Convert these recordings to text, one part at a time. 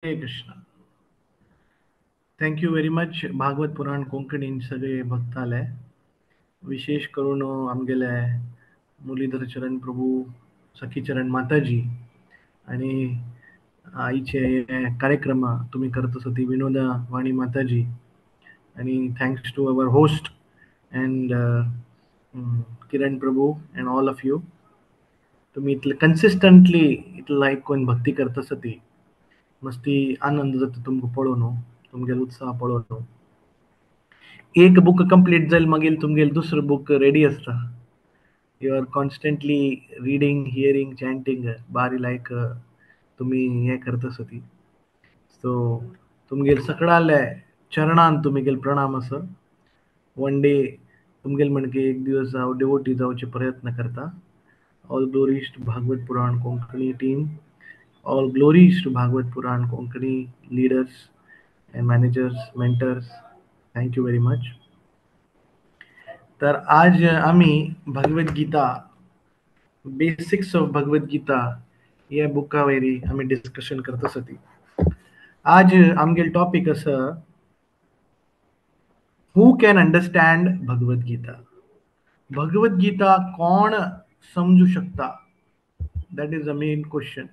Krishna. Thank you very much Bhagwat Puran कोंकणीन सगळे भक्ताले, विशेष करून आमगेले मुरलीधर चरण प्रभू, सखीचरण माताजी आणि आईचे कार्यक्रम तुम्ही करत आसा ती विनोदा वाणी माताजी, आणि thanks to our host and Kiran Prabhu and all of you. तुम्ही इतले कन्सिस्टंटली इतले लायक करून भक्ती करत आसा ती मस्ती आनंद जाता तुमकां पळोवन, तुमगेलो उत्साह पळोवन. एक बुक कंप्लीट जाल मागीर तुमगेल दुसरो बुक रेडी आसता. You are constantly reading, hearing, chanting, बारी लायक तुमी हें करत आसा ती. सो तुमगेल सकडाले चरणान तुमगेल प्रणाम आसा. वन डे तुमगेल म्हणके एक दिवस हांव डिवोटी जावचे प्रयत्न करता. All glories to Bhagwat Puran Konkani team, all glories to Bhagwat Puran Konkani leaders and managers, mentors. Thank you very much. तर आज आमी भगवद गीता, बेसिक्स ऑफ भगवद गीता ह्या बुका वयरी आमी डिस्कशन करत आसा ती. आज आमगेल टॉपिक आसा who can understand Bhagavad Gita. Bhagavad Gita कोण समजू शकता, that is the main question.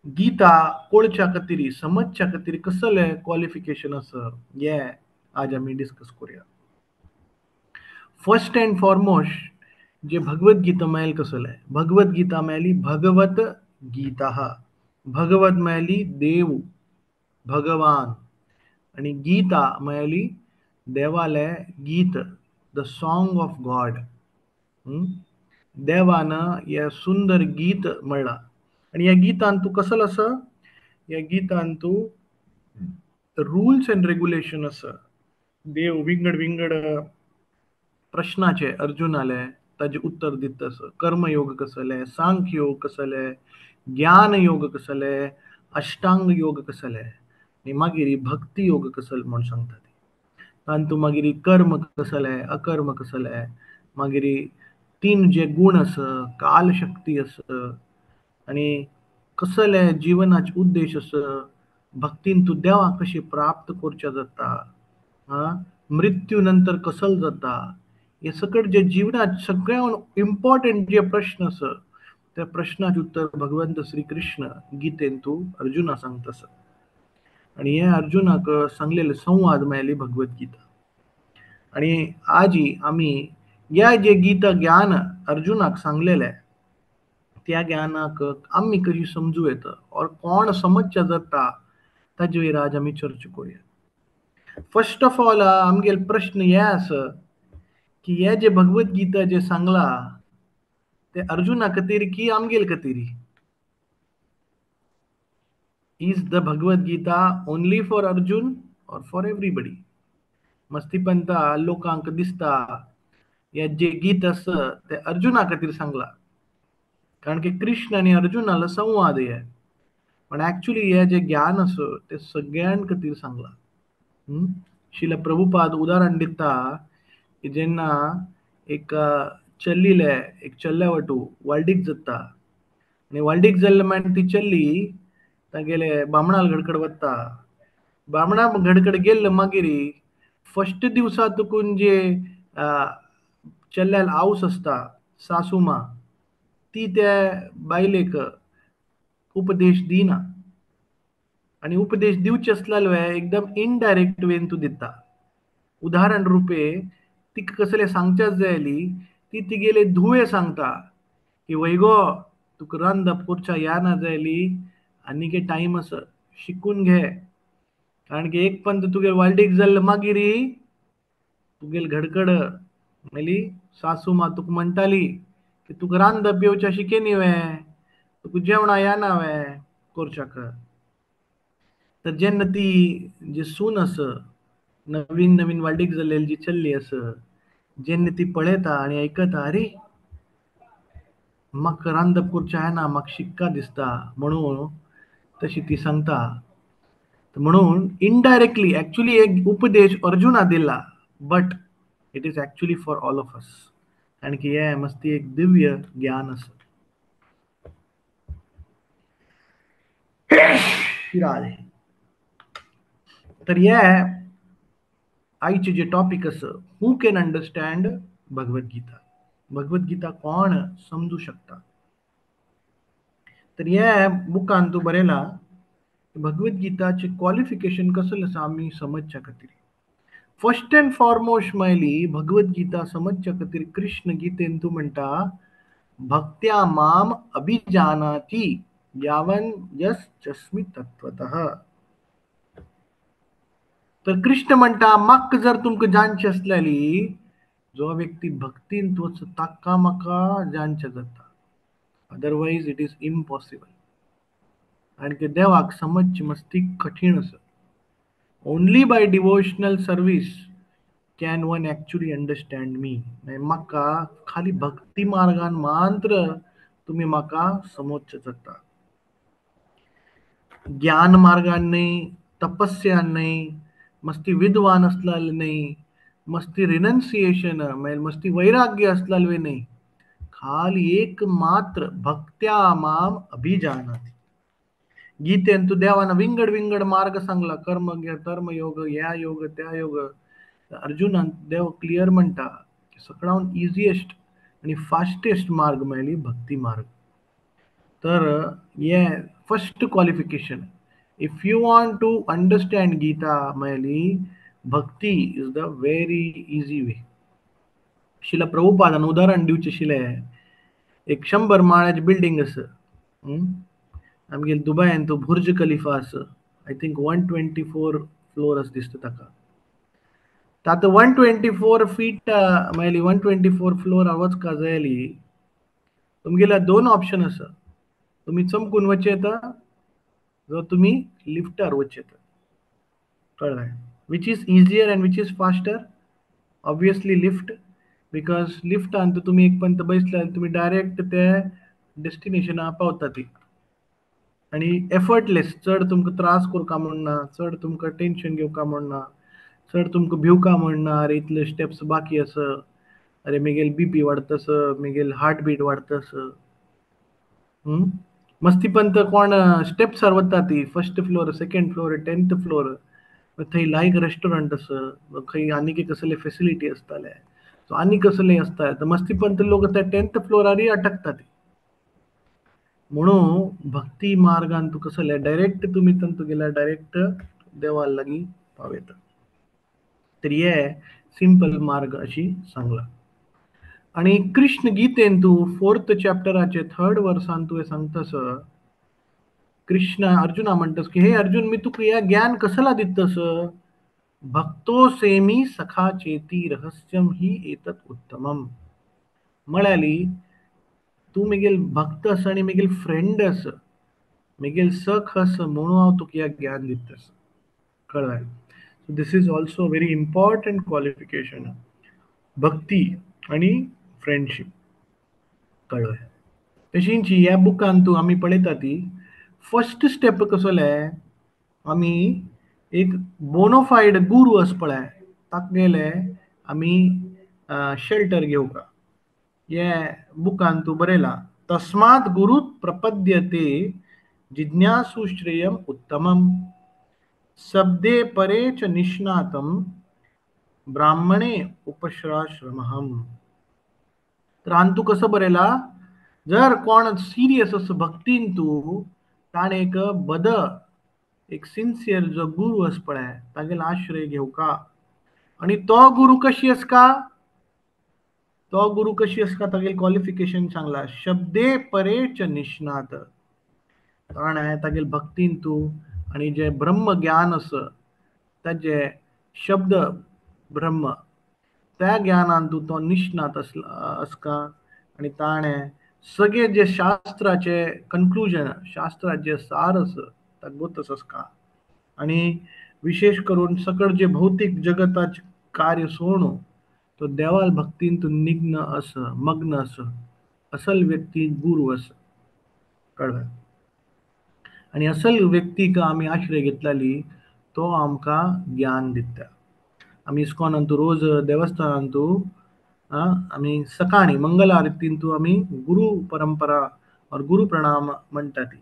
Gita कोळच्या खातीर, समजच्या खातीर कसले क्वॉलिफिकेशन आसा हे आज आमी डिस्कस करूया. फर्स्ट अँड फॉरमोस्ट जे भगवद गीता मेळ्ळी कसले, भगवद गीता मेळ्ळी भगवत गीता, भगवत मेळ्ळी देव भगवान, आणि गीता मेळ्ळी देवाले गीत, the song of God. देवान हे सुंदर गीत म्हणलां आनी ह्या गीतान तूं कसलो आसा, ह्या गीतान तूं रुल्स एंड रेगुलेशन आसा. देव विंगड विंगड प्रश्नाचे अर्जुनाले ताजे उत्तर दिता आसा. कर्मयोग कसले, सांख्य योग कसले, ज्ञान योग कसले, अष्टांग योग कसले, आनी मागीर भक्ती योग कसले म्हूण सांगता ती. तातूंत मागीर कर्म कसले, अकर्म कसले, मागीर तीन जे गुण आसा, कालशक्ती आसा, आनी कसले जिवनाचे उद्देश आसा, भक्तीन तूं देवाक कशें प्राप्त करचें जाता, मृत्यू नंतर कसल जाता, हे सकट जे जिवनात सगळ्यान इम्पॉर्टंट जे प्रश्न आसा त्या प्रश्नाचे उत्तर भगवंत श्री कृष्ण गीतेन तूं अर्जुना सांगता आसा. आनी हे अर्जुनाक सांगलेले संवाद मेळ्ळी भगवद गीता. आनी आजी आमी ह्या जे गीता ज्ञान अर्जुनाक सांगलेले त्या ज्ञानाक आमी कशी समजू येता और कोण समजच्या जाता ताजे वयर आज आमी चर्चा करूया. फर्स्ट ऑफ ऑल आमगेल प्रश्न हे आसा की हे जे भगवद गीता जे सांगला ते अर्जुना खातीर की आमगेल खातीर? Is the Bhagavad Gita only for Arjun or for everybody? मस्तीपंता लोकांक दिसता हे जे गीत आसा ते अर्जुना खातीर सांगला, कारण की कृष्ण आनी अर्जुनालो संवाद हे. पण एक्चुअली हे जे ज्ञान आसा ते सगळ्यां खातीर सांगला. शिला प्रभुपाद उदाहरण दिता की जेन्ना एक चल्लीले एक चल्ल्या वाटू वाल्डीक जाता आनी वाल्डीक जाल्ले मागीर ती चल्ली तागेले बामणाल घडकड वता. बामणा घडकड गेल्ले मागीर फर्स्ट दिवसा तुकून जे चल्ल्याल आवस आसता सासुमा ती त्या बायलेक उपदेश दिना, आनी उपदेश दिवचे आसल्यार एकदम इनडायरेक्ट वेन तूं दिता. उदाहरण रुपे तिका कसले सांगच्याच जाय जाली ती तिगेले धुवे सांगता की वय गो तुका रांदप करच्या या ना जायली आनी टायम आसा शिकून घे, कारण की एक पंत तुगेल वाल्डीक जाल्ले मागीर तुगेल घडकड मेली सासू मा तुका म्हणटाली की तुका रांदप येवच्या शिकेनी वे, तुका जेवणा येना वे करच्याक. तर जेन्ना ती जी सून आसा नवीन नवीन वाल्डीक जाल्लेली जी चल्ली आसा जेन्ना ती पळयता आनी आयकता, अरे म्हाका रांदप करचें येना, म्हाका शिक्का दिसता म्हणून तशी ती सांगता. म्हणून इनडायरेक्टली एक्चुअली एक उपदेश अर्जुना दिला, but it is actually for all of us, कारण की हे मस्ती एक दिव्य ज्ञान आसा. श्री राधे. तर हे आयचे जे टॉपिक आसा, who can understand Bhagavad Gita, Bhagavad Gita कोण समजू शकता. तर हे बुकान तूं बरयला भगवद्गीताचे क्वॉलिफिकेशन कसलें आसा आमी समजच्या खातीर. फर्स्ट अँड फॉरमोस्ट म्हणली भगवद्गीता समजच्या खातीर कृष्ण गीतेन तूं म्हणटा भक्त्या माम अभिजानाति यावन यस चस्मी तत्वतः. तर कृष्ण म्हणटा म्हाका जर तुमकां जाणचें आसलेली जो व्यक्ती भक्तीन तोच ताका म्हाका जाणचें जाता, अदरवायज it is impossible. आनी देवाक समजची मस्ती कठीण आसा. Only by devotional service can one actually understand me. म्हाका खाली भक्ती मार्गान मात्र तुमी म्हाका समजचें जाता. ज्ञान मार्गान न्हय, तपस्यान न्हय, मस्ती विद्वान आसलेले न्हय, मस्ती रिनन्सिएशन म्हळ्यार मस्ती वैराग्य आसलेले न्हय, खाली एक मात्र भक्त्या माम अभिजानाति. गीतेन तूं देवान विंगड विंगड मार्ग सांगला, कर्म धर्म योग, ह्या योग त्या योग. अर्जुनान देव क्लियर म्हणटा सगळ्यान इजिएस्ट आनी फास्टेस्ट मार्ग म्हणली भक्ती मार्ग. तर हे first qualification, if you want to understand Gita म्हणली bhakti is the very easy way. Srila प्रभुपादान उदाहरण दिवचें आशिल्लें, एक 100 माळ्याची बिल्डींग आसा, आमगे दुबयान तो बुर्ज खलिफा आसा, I think 124 floor आसा दिसता ताका. आतां 124 फीट म्हणली 124 फ्लोर वचका जाय जाल्यार तुमगेल्या दोन ऑप्शन आसा, तुमी चमकून वचचें येता जो तुमी लिफ्टार वचचें येता. कळ्ळें? Which is easier and which is faster? Obviously lift, because लिफ्टान तुमी एक पंत बसल्यार तुमी डायरेक्ट ते डेस्टिनेशना पावता ती, आनी एफर्टलेस, चड तुमकां त्रास करका म्हण ना, चड तुमकां टेंशन घेवका म्हण ना, चड तुमकां भिवका म्हण ना, अरे इतले स्टेप्स बाकी आसा, अरे मेगेल बीपी वाडतस, मेगेल हार्टबीट वाडतस. मस्ती पंत कोण स्टेप्सार वता ती, first floor, second floor, 10th floor, थंय लायक रेस्टॉरंट आसा, खंय आनीक कसले फेसिलिटी आसताले, सो आनी कसले आसता, तर मस्ती पंत लोक त्या 10th फ्लोरारय अटकता ती. म्हणून भक्ती मार्गान तूं कसले डायरेक्ट तुमी तंतू गेल्यार डायरेक्ट देवा लागीं पावयता. तर हे सिंपल मार्ग अशी सांगला. आनी कृष्ण गीतेन तूं 4th चॅप्टराचे 3rd वर्सान तुवें सांगतस, कृष्ण अर्जुना म्हणटस की हे अर्जुन मी तुका हे ज्ञान कसला दितस, भक्तो सेमी सखा चेती रहस्यम ही एतत् उत्तमम. म्हळ्याली तूं मेगेल भक्त आसा आनी मेगेल फ्रेंड आसा, मेगेल सख आसा, म्हणून हांव तुका हें ज्ञान दितस. कळ्ळें? So this is also very important qualification, bhakti आनी फ्रेंडशीप. कळ्ळें? तशींच ह्या बुकान तूं आमी पळयता ती फर्स्ट स्टेप कसले, आमी एक बोनोफायड गुरू आसा पळय तागेले आमी शेल्टर घेवका. हे बुकान तूं बरयला, तस्मात् गुरु प्रपद्यते जिज्ञासु श्रेयम उत्तमम शब्दे परे च निष्णातम ब्राह्मणे उपश्राश्रमहम. तर आन तूं कसं बरयला, जर कोण सिरियस असो भक्तीन तूं ताणें एक बद एक सिन्सियर जो गुरू आसा पळय तागेलो आश्रय घेवका. आनी तो गुरू कशी आसका, तो गुरू कशी आसका तागेलें क्वॉलिफिकेशन सांगला, शब्दे परे च निष्णात. ताणें तागेले भक्तीन तूं आनी जें ब्रह्म ज्ञान आसा ताजें शब्द ब्रह्म त्या ज्ञानान तूं तो निष्णात आसका. आनी ताणें सगळे जे शास्त्राचे कन्क्लुजन, शास्त्राचे सार आसा ताका आसका. आनी विशेष करून सकळ जे भौतीक जगताचे कार्य सोडून तो देवाल भक्तीन तूं निग्न आसा, मग्न आसा, असल व्यक्ती गुरू आसा. कळ्ळें? आनी असल व्यक्तीक आमी आश्रय घेतलेली तो आमकां ज्ञान दिता. आमी इस्कॉनांतू रोज देवस्थानांतू आमी सकाळी मंगल आरतींतू आमी गुरू परंपरा और गुरू प्रणाम म्हणटा ती.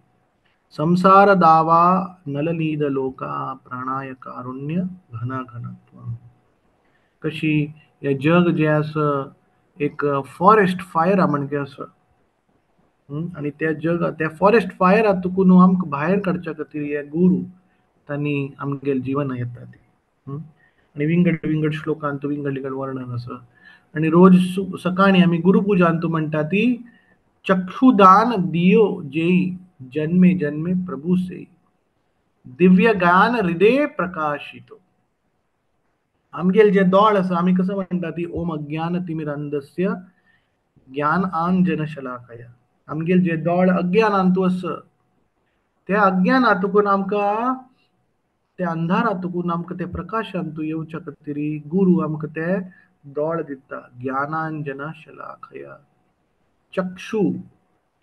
संसार दावा नलनीद लोका प्राणाय कारुण्य घना घनत्व. कशी हे जग जें आसा एक फॉरेस्ट फायरा म्हणजे आसा आनी त्या जग त्या फॉरेस्ट फायरा तुकून न्हू आमकां भायर काडच्या खातीर हे गुरू तांणी आमगेले जिवना येता ती. आनी विंगड विंगड श्लोकांत विंगड विंगड वर्णन आसा. आनी रोज सकाळी आमी गुरुपुजांत म्हणटा ती चक्षुदान दियो जेई जन्मे जन्मे प्रभू से दिव्य ज्ञान हृदय प्रकाशितो. आमगेले जे दोळ आसा आमी कसो म्हणटा ती ओम अज्ञान तिमिरांधस्य ज्ञान आंजन शलाकया. आमगेले जे दोळ अज्ञानांतू आसा त्या अज्ञानातून आमकां त्या अंधारातून आमकां ते प्रकाशांतू येवच्या खातीर गुरू आमकां ते दोळ दिता. ज्ञानांजन शलाकया चक्षु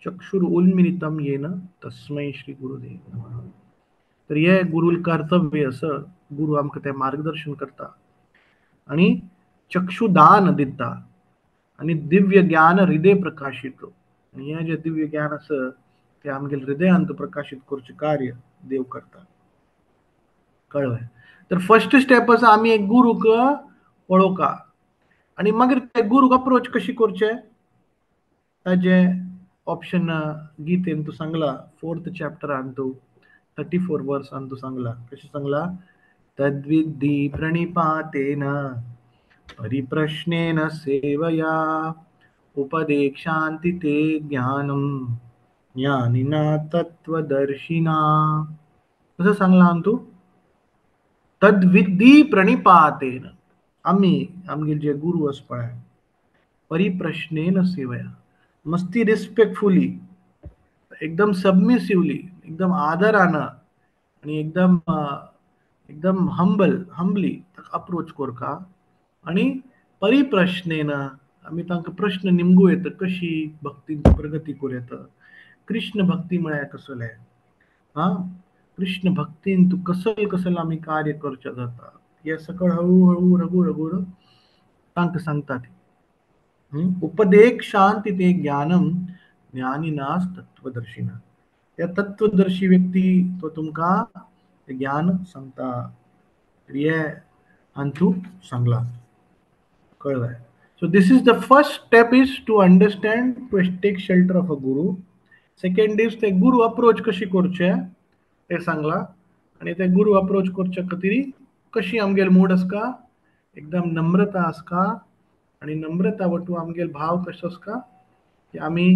चक्षुर उन्मिलितम येन तस्मै श्री गुरुदेव नमः. तर हे गुरुल कर्तव्य आसा. गुरू आमकां ते मार्गदर्शन करता आनी चक्षुदान दिता आनी दिव्य ज्ञान हृदय प्रकाशित. आनी हें जें दिव्य ज्ञान आसा तें आमगेले हृदयांत प्रकाशीत करचें कार्य देव करता. कळ्ळें? तर फर्स्ट स्टेप आसा आमी एक गुरूक पळोवका आनी मागीर त्या गुरूक अप्रोच कशी करचें ताजें ऑप्शन गीतेन तूं सांगला. 4th चॅप्टरान तूं 34 वर्सान तूं सांगला. कशें सांगला? तद्विद्धि प्रणिपातेन परिप्रश्नेन सेवया उपदेक्षान्ति ते ज्ञानम ज्ञानिना तत्त्वदर्शिना. कसं सांगला तूं? तद्विद्धि प्रणिपातेन आमी आमगेले जे गुरू आसा पळय परिप्रश्नेन सेवया मस्ती रिस्पेक्टफुली एकदम सबमिसिवली एकदम आदरान आनी एकदम एकदम हंबल हंबली ताका अप्रोच करका आनी परिप्रश्नेन आमी तांकां प्रश्न निमगू येता कशी भक्तीची प्रगती करूं येता. कृष्ण भक्ती म्हळ्यार कसलें? आं कृष्ण भक्तीन तूं कसल कसल आमी कार्य करचें जाता हें सगळें हळू हळू रघू रघू तांकां सांगता ती. उपदेक्षांति ते ज्ञानम ज्ञानिनास तत्वदर्शिना. त्या तत्वदर्शी व्यक्ती तो तुमकां ज्ञान सांगता. हे हांतू सांगला. कळ्ळें? So this is the first step is to understand to take shelter of a guru. Second is ते गुरू अप्रोच कशी करचे ते सांगला आनी ते गुरू अप्रोच करच्या खातीर कशी आमगेले मूड आसका एकदम नम्रता आसका आनी नम्रता वटू आमगेले भाव कसो आसका की आमी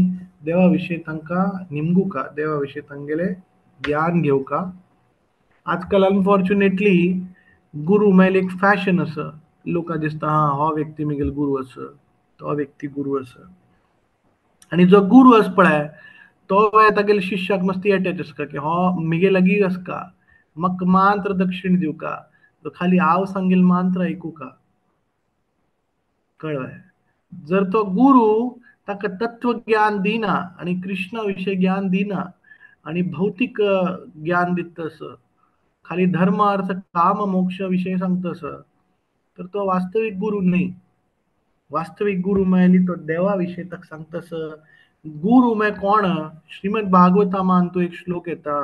देवा विशीं तांकां निमगुका, देवा विशीं तांगेले ज्ञान घेवका. आजकाल अनफॉर्च्युनेटली गुरू म्हळ्यार एक फॅशन आसा. लोकां दिसता हा हो व्यक्ती म्हगेलो गुरू आसा, तो व्यक्ती गुरू आसा. आनी जो गुरू आसा पळय तो तागेल्या शिष्याक मस्ती अटॅच आसता की हो म्हगे लागीं आसका, म्हाका मंत्र दक्षिण दिवका, तो खाली हांव सांगेल मंत्र आयकुका. कळ्ळें? जर तो गुरू ताका तत्वज्ञान दिना आनी कृष्णा विशीं ज्ञान दिना आनी भौतीक ज्ञान दिता आसा, खाली धर्म अर्थ काम मोक्ष विशय सांगता आसा, तर तो वास्तवीक गुरू न्हय. वास्तवीक गुरू म्हळ्यार तो देवा विशीं ताका सांगता आसा. गुरू म्हळ्यार कोण? श्रीमद भागवतामान तो एक श्लोक येता,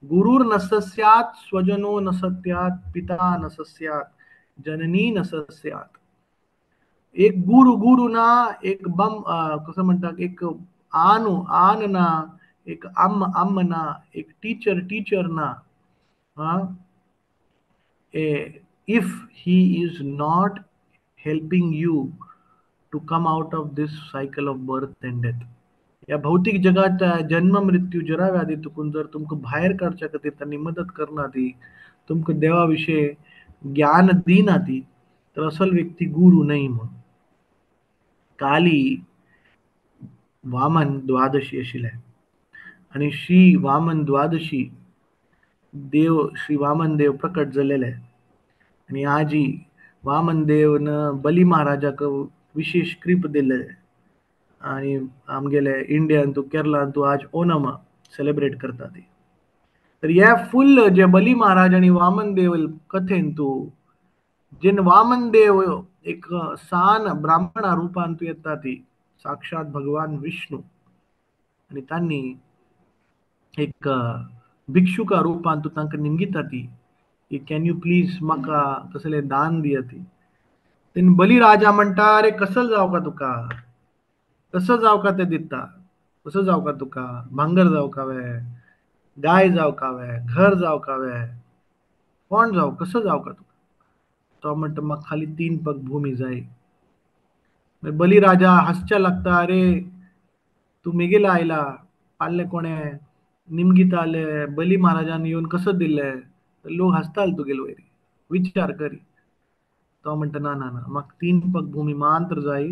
गुरूर न स्यात् स्वजनो न सत्यात् पिता न स्यात् जननी न स्यात्. एक गुरु गुरु ना, एक बम कसं म्हणतात, एक आनु आन ना, एक आम आम ना, एक टीचर टीचर ना. हा, if he is not helping you to come out of this cycle of birth and death. या भौतिक जगात जन्म मृत्यू जरा व्याधी तुकून जर तुमकां भायर काडच्या खातीर तांणी मदत करना ती, तुमकां देवा विशीं ज्ञान दिना ती, तर असल व्यक्ती गुरू न्हय म्हूण. काली वामन द्वादशी आशिल्लें आनी श्री वामन द्वादशी देव श्री वामन देव प्रकट जालेले आनी आजी वामन देव न बली महाराजाक विशेष कृप दिल्ले आनी आमगेले इंडियांतू केरलांतू आज ओणम सेलिब्रेट करता ती. तर हे फुल जे बली महाराज आनी वामन देव कथेंतू जेन्ना वामन देव एक सान ब्राह्मणा रुपांतू येता ती साक्षात भगवान विष्णू आनी तांणी एक भिक्षुका रुपान तूं तांकां निमगिता ती की can you please म्हाका कसलें दान दिया ती. तेन्ना बली राजा म्हणटा, अरे कसल जावं का तुका, कसो जावं का तें दिता, कसो जावं का तुका, भांगर जावं का वे, गाय जावं का वे, घर जावं का वे, कोण जावं, कसो जावं का तुका. तो म्हणटा म्हाका खाली 3 पग भूमी जाय. बली राजा हांसच्या लागता, अरे तूं मेगेला आयला, पाडले कोणें निमगिता आले, बली महाराजान येवन कसो दिलें, लोक हांसताले तुगेले वयर, विचार करी. तो म्हणटा ना ना ना, म्हाका 3 पग भूमी मात्र जाय.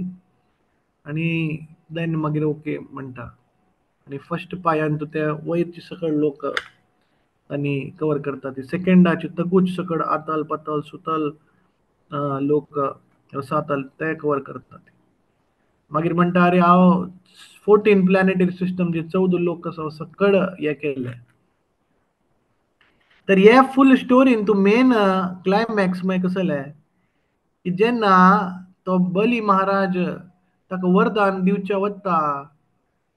आनी देन मागीर ओके म्हणटा. आनी फर्स्ट पांयान तूं ते वयरचे सकळ लोक आनी कवर करता ती, सेकेंडाचे तगूच सकळ आताल पाताल सुताल लोक रसाताल ते कवर करता ती. मागीर म्हणटा अरे हांव 14 प्लॅनेटरी सिस्टम जे 14 लोक आसा सकळ हे केल्ले. तर हे फूल स्टोरीन तूं मेन क्लायमॅक्स मागीर कसलें की जेन्ना तो बली महाराज ताका वरदान दिवच्या वता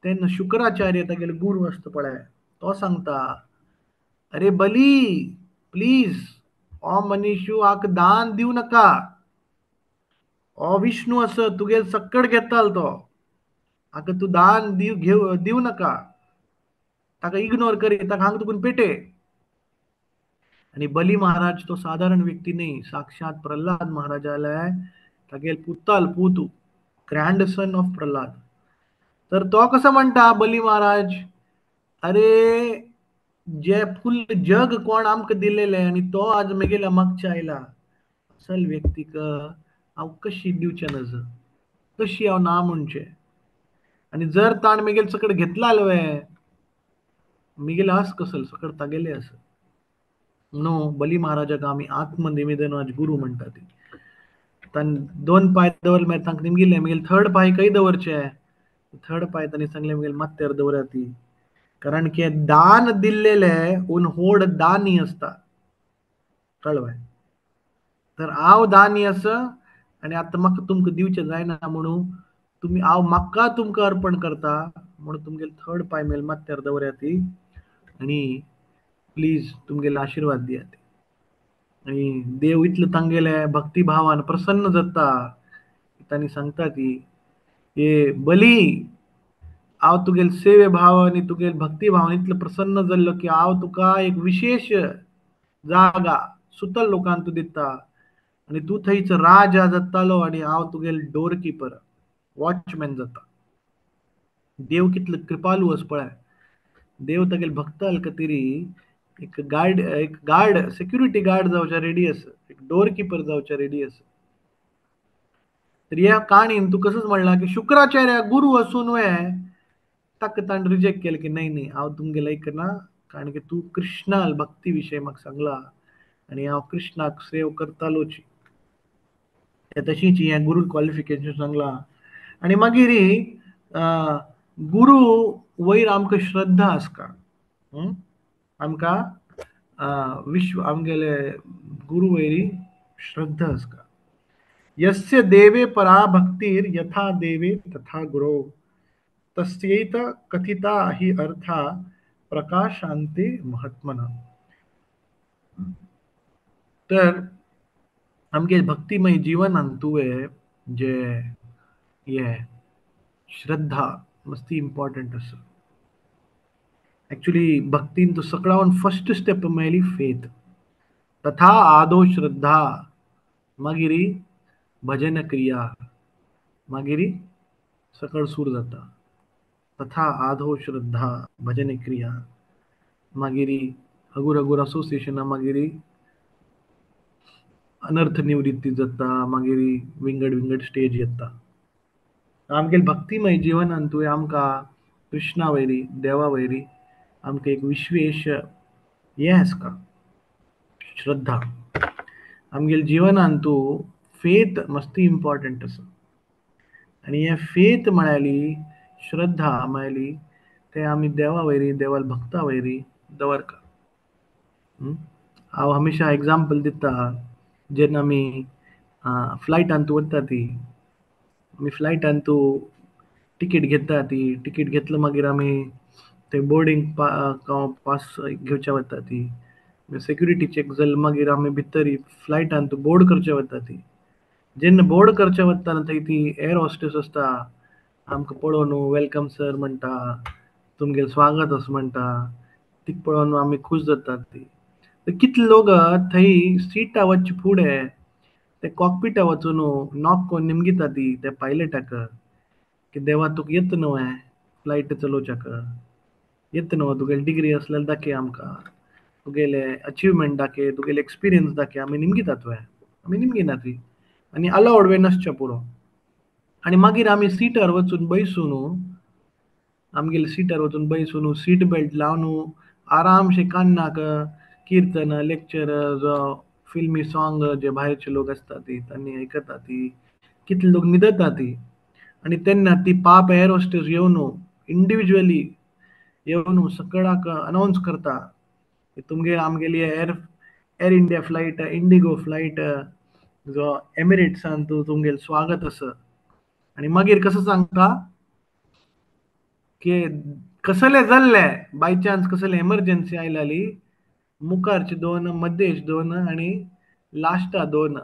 तेन्ना शुक्राचार्य तागेले गुरू आसता पळय, तो सांगता अरे बली प्लीज हो मनीशू हाका दान दिवं नाका, हो विष्णू आसा तुगेल सक्कड घेतालो तो, हाका तूं दान दिवं नाका, ताका इग्नोर करी, ताका हांगा तुकून पेटे. आनी बली महाराज तो साधारण व्यक्ती न्ही, साक्षात प्रल्हाद महाराजाले तागेल पुताल पूत, ग्रँडसन ऑफ प्रल्हाद. तर तो कसो म्हणटा बली महाराज, अरे जे फुल जग कोण आमकां दिलेलें आनी तो आज मेगेल्या मागच्या आयला, असल व्यक्तीक हांव कशी दिवचें नज, कशी हांव ना म्हणचें. आनी जर ताण मेगेल सकड घेतला वे मेगेले आस कसल सकड तागेले आस. नो बली महाराजाक आमी आत्मनिवेदन आज गुरू म्हणटा ती. तांणी 2 पांय दवरले, मागीर तांकां निमगिल्लें मेगेले थर्ड पांय खंय दवरचे, थर्ड पांय तांणी सांगलें मेगेले माथ्यार दवरा ती, कारण की दान दिल्लेले उन होड दानी आसता, कळ्ळें. तर हांव दानी आसा आनी आतां म्हाका तुमकां दिवचें जायना म्हणून तुमी हांव म्हाका तुमकां अर्पण करता म्हणून तुमगेले थर्ड पांय मेल माथ्यार दवरा ती आनी प्लीज तुमगेले आशिर्वाद दियात. आनी देव इतले तांगेले भक्तिभावान प्रसन्न जाता, तांणी सांगता ती हे बली हांव तुगेले सेवे भाव आनी तुगेले भक्तिभावान इतलो प्रसन्न जाल्लो की हांव तुका एक विशेष जागा सुतल लोकांत तूं दिता आनी तूं थंयच राजा जातालो आनी हांव तुगेले डोर किपर वॉचमॅन जाता. देव कितलो कृपालू आसा पळय, देव तागेले भक्ताल खातीर एक गार्ड, एक गार्ड सिक्युरिटी गार्ड जावच्या रेडी आसा, एक डोर किपर जावच्या रेडी आसा. तर ह्या काणयेन तूं कसोच म्हणलां की शुक्राचार्य गुरू आसून वे ताका ताणें रिजेक्ट केलें की न्हय न्हय हांव तुमगेलें आयकना, कारण की तूं कृष्णाल भक्ती विशय म्हाका सांगला आनी हांव कृष्णाक सेव करतालोच. तशीच हें गुरू क्वॉलिफिकेशन सांगलां. आनी मागीर गुरू वयर आमकां श्रद्धा आसता, आमकां विश्व आमगेले गुरू वयरी श्रद्धा आसता. यस्य देवे परा भक्तिर यथा देवे तथा गुरो तस्यैत कथिता हि अर्था प्रकाशांते महात्मना. तर आमगे भक्तिमय जीवनान तुवें जे हे श्रद्धा मस्ती इम्पॉर्टंट आसा. एक्चुअली भक्तीन तो सगळ्यान फर्स्ट स्टेप मेळ्ळी फेथ, तथा आदो श्रद्धा, मागीर भजन क्रिया, मागीर सकळ सूर जाता. तथा आदो श्रद्धा भजन क्रिया, मागीर हगूर हगूर असोसिएशना, मागीर अनर्थ निवृत्ती जाता, मागीर विंगड विंगड स्टेज येता. आमगेले भक्तिमय जीवनान तुवें आमकां कृष्णा वयरी देवा वयरी आमकां एक विश्वेश हें आसता श्रद्धा. आमगेले जीवनान तूं फेथ मस्ती इम्पॉर्टंट आसा. आनी हें फेथ म्हळ्यार श्रद्धा म्हळ्यार ते आमी देवा वयरी देवाल भक्ता वयरी दवरता. हांव हमेशा एग्जाम्पल दिता, जेन्ना आमी फ्लायटान तूं वता ती, आमी फ्लायटान तूं टिकेट घेता ती, टिकेट घेतलं मागीर आमी ते बोर्डिंग पास घेवचे वता ती, सेक्युरिटी चेक जाल मागीर आमी भितर फ्लायटान तूं बोर्ड करचे वता ती. जेन्ना बोर्ड करचे वता थंय ती एअर हॉस्टेस आसता, आमकां पळोवन welcome sir म्हणटा, तुमगेलें स्वागत अशें म्हणटा, तिका पळोवन आमी खूश जातात ती. कितले लोक थंय सिटा वचचे फुडें ते कॉकपिटा वचून नॉक करून निमगिता ती त्या पायलटाक की देवा तुका येता न्हू हें फ्लायट चलोवच्याक, येता न्हू, तुगेली डिग्री आसल्यार दाखय आमकां, तुगेले अचिवमेंट दाखय, तुगेले एक्सपिरियन्स दाखय, आमी निमगितात तुवें, आमी निमगिना ती. आनी अलावड वे नासचें पुरो. आनी मागीर आमी सिटार वचून बैसून, आमगेले सिटार वचून बैसून सीट बेल्ट लावन आरामशे कान्नाक कीर्तन, लेक्चर, जावं फिल्मी सॉंग जे भायरचे लोक आसता ती तांणी आयकता ती, कितले लोक न्हिदता ती. आनी तेन्ना ती पाप एअर होस्टेस येवन इंडिविज्युअली येवन सगळ्याक अनावन्स करता तुमगे आमगेली air Air India flight, IndiGo flight, जो एमिरेट्सान तूं तुमगेलें स्वागत आसा. आनी मागीर कसो सांगता की कसले जाल्ले बाय चान्स कसले एमर्जन्सी आयली, मुखारचे दोन, मध्येच दोन आनी लास्टा दोन,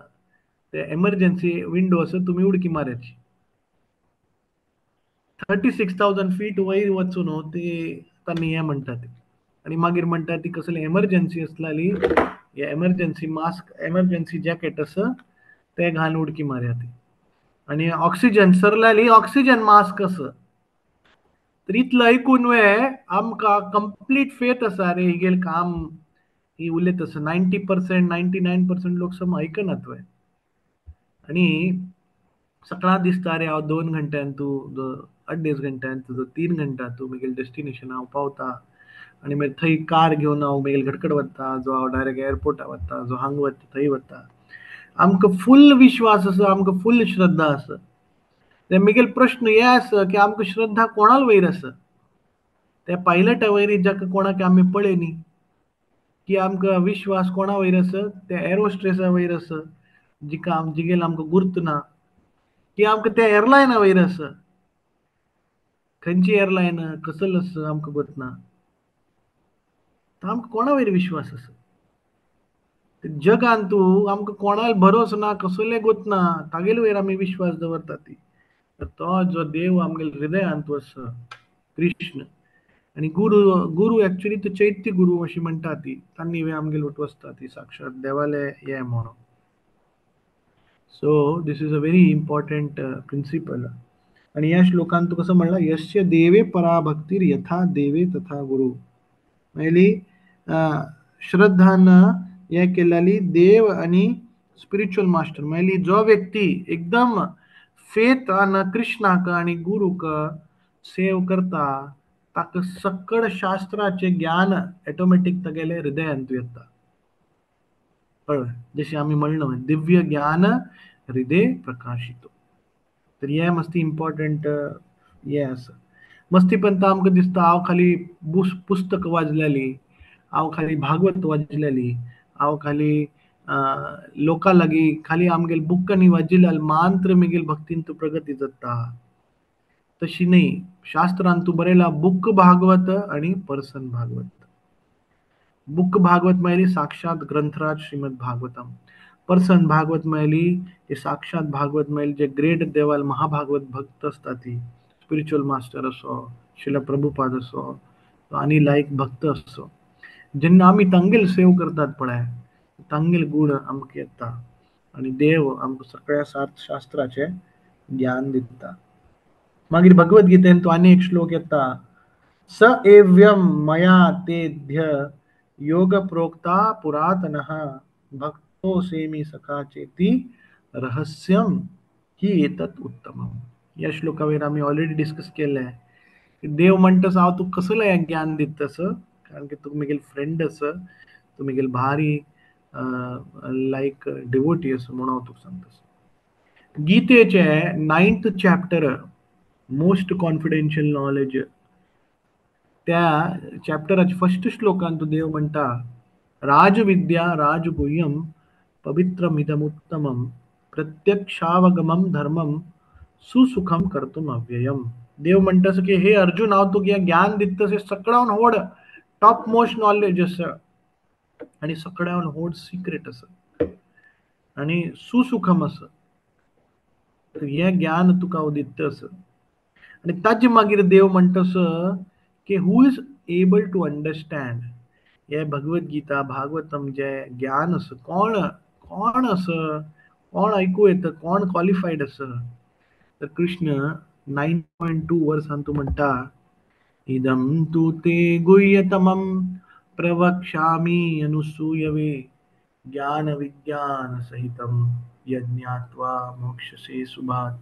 ते एमर्जन्सी विंडो आसा तुमी उडकी मारायची. 36,000 फीट वयर वचून ते तांणी हें म्हणटा ती. आनी मागीर म्हणटा ती कसली एमर्जन्सी आसलेली, हे एमर्जन्सी मास्क, एमर्जन्सी जॅकेट आसा ते घालून उडकी मारया ती. आनी ऑक्सिजन सरलेली ऑक्सिजन मास्क आसा. तर इतलो आयकून वे आमकां कंप्लीट फेथ आसा, अरे हिगेलें काम ही उलयत आसा. 90% 99% लोक सम आयकनात वे. आनी सकाळ दिसता अरे हांव 2 घंट्यान तूं, 2.5 घंट्यान तुजो, 3 घंटा तूं म्हगेलें डेस्टिनेशन हांव पावता. आनी मागीर थंय कार घेवन हांव म्हगेले घरकड वता, जो हांव डायरेक्ट एअरपोर्टार वता, जो हांगा वता थंय वता. आमकां फूल विश्वास आसा, आमकां फूल श्रद्धा आसा. ते म्हगेलो प्रश्न हे आसा की आमकां श्रद्धा कोणाल वयर आसा? त्या पायलटा वयर जाका कोणाक आमी पळयनी, की आमकां विश्वास कोणा वयर आसा? त्या एअर होस्टेसा वयर आसा जिका जिगेल आमकां गुर्त ना, की आमकां त्या एअरलायना वयर आसा, खंयची एअरलायन कसलो आसा आमकां गोत ना. आमकां कोणा वयर विश्वास आसा? जगान तूं आमकां कोणाक भरोसो ना, कसले गोत ना, तागेले वयर आमी विश्वास दवरता ती. तर तो जो देव आमगेले हृदयांत तूं आसा कृष्ण. आनी गुरू, गुरू एक्चुअली तो चैत्य गुरू अशी म्हणटा ती, तांणी वे आमगेले वट वचता ती साक्षात देवाले हे म्हणून. So this is a very important principle. आनी ह्या श्लोकान तूं कसो म्हणला, यस्य देवे पराभक्तीर यथा देवे तथा गुरू. म्हणली श्रद्धान हे केलेली देव आनी स्पिरिच्युअल मास्टर, म्हणली जो व्यक्ती एकदम फेथ आन कृष्णाक आनी गुरूक सेव करता ताका सकळ शास्त्राचे ज्ञान ऑटोमॅटीक तागेले हृदयांत येता. कळ्ळें? जशें आमी म्हणलें दिव्य ज्ञान हृदय प्रकाशित. तर हें मस्ती इम्पॉर्टंट हें आसा. मस्ती पण तर आमकां दिसता हांव खाली पुस्तक वाचलेली, हांव खाली भागवत वाचलेली, हांव खाली लोकां लागीं खाली आमगेले बुकांनी वाचिल्ल्यान मात्र म्हगेले भक्तीन तूं प्रगती जाता, तशी न्ही. शास्त्रान तूं बरयला बुक भागवत आनी पर्सन भागवत. बुक भागवत म्हळ्यार साक्षात ग्रंथराज श्रीमद भागवतम, पर्सन भागवत म्हळ्यार साक्षात भागवत म्हळ्यार जे ग्रेट देवाल महाभागवत भक्त आसता ती, स्पिरिच्युअल मास्टर असो, शिला प्रभुपाद असो आनी लायक भक्त असो. जेन्ना आमी तांगेल सेव करतात पळय, तांगेल गूण आमकां येता आनी देव आमकां सगळ्या शास्त्राचें ज्ञान दिता. मागीर भगवद गीतेन तो आनी एक श्लोक येता, स एव्यम मया तेभ्य योग प्रोक्ता पुरातनः भक्तो सेमी सखा चेती रहस्यम ही एतत् उत्तमम. ह्या श्लोकावेर आमी ऑलरेडी डिस्कस केलें. देव म्हणटा हांव तुका कसलें हें ज्ञान दिता तसं, कारण की तूं म्हगेलो फ्रेंड आसा, तूं म्हगेलो भारी लायक डिवोटी आसा म्हणून हांव तुका सांगता. गीतेचे 9th chapter most confidential knowledge, त्या चॅप्टराच्या फर्स्ट श्लोकान तूं देव म्हणटा राजविद्या राजगुह्यम पवित्रमिदमुत्तमम प्रत्यक्षावगमम धर्मम सुसुखम कर्तुम अव्ययम. देव म्हणटा की हे अर्जुन, हांव तुका हें ज्ञान दिता तें सगळ्यान व्हड टॉप मोस्ट नॉलेज आसा आनी सगळ्यान व्हड सिक्रेट आसा आनी सुसुखम आसा. तर हें ज्ञान तुका हांव दिता आसा. आनी ताजे मागीर देव म्हणटा की who is able to understand हे भगवद गीता भागवतम जे ज्ञान आसा, कोण कोण आसा, कोण आयकूं येता, कोण क्वॉलिफायड आसा. तर कृष्ण 9.2 वर्सान तूं म्हणटा, इदं तु ते गुह्यतमं प्रवक्ष्यामि अनुसूयवे ज्ञान विज्ञान सहितं यज्ञात्वा मोक्षसे सुभात.